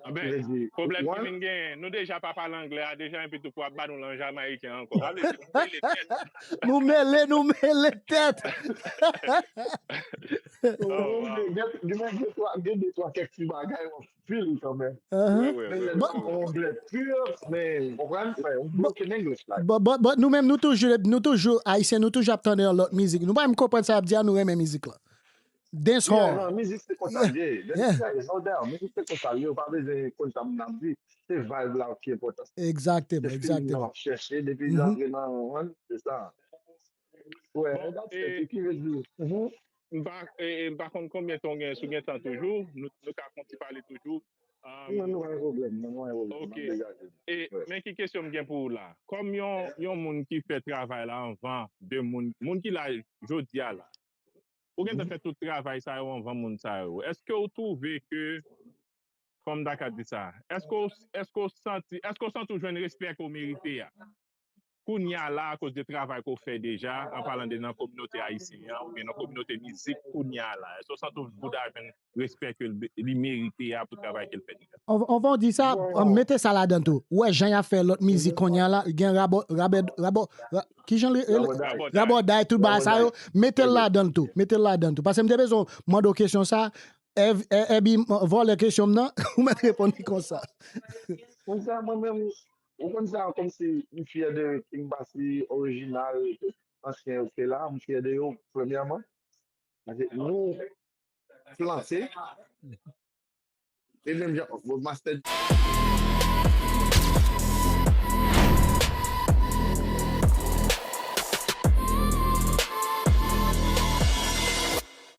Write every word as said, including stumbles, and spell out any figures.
Anben, pwoblèm ki vin genyen, nou deja pa pale anglè a deja, epi tou pou ap ba nou lan jamayiken ankò. Nou mele, nou mele tèt. Gen de twa kèk ti bagay w ap feel kanmenm. Uh-huh. Men lè w anglè pur, men w konprann, men w broken English like. But, but, but nou menm nou toujou, nou toujou Ayisyen, nou toujou ap tande yon lòt mizik. Nou pa menm konprann sa y ap di a, nou renmen mizik lan. Dancehall. Nan mizik se konsa l ye. Mizik se konsa l ye, ou pa bezwen konn sa moun ap di. Se vibe la ki enpòtan. Egzakteman, egzakteman. Ap chèche depi l antre nan, se sa. Wè, ki vle di. M pa, e, e, m pa konn konbyen tan w gen, si w gen tan toujou, nou, nou ka fè yon ti pale toujou. Non, nou pa gen pwoblèm, non, nou pa gen pwoblèm. Ok. E, men ki kesyon m gen pou ou la? Kòm yon, yon moun ki fè travay la anvan de moun, moun ki la jodi a la, ou gentan fè tout travay sa yo anvan moun sa yo. Èske w twouve ke kòm m ta ka di sa, èske w, èske w santi, èske w santi w jwenn respè ke w merite a? Kounye a la, akoz de travay ke w fè deja, an palan de nan kominote ayisyen an, oubyen nan kominote mizik kounye a la, èske w santi w Bouda jwenn respè ke l be- li merite a pou travay ke l fè deja? Anvan w di sa, mete sa ladan tou. Ou wè jan y ap fè lòt mizik kounye a la, gen rabò, rabè, rabò, ra- ki jan li rele? Rabòday, tout bagay sa yo, mete l ladan tou, mete l ladan tou. Paske m te bezwen mande w kesyon sa, Èbi vòlè kesyon m nan, ou mèt reponn li konsa. Konsa, mwen menm, ou konn sa, kòmsi m fyè de King Bassy orijinal, tout ansyen yo ki te la, m fyè de yo, premyèman. Paske nou plante, e menm jan, Master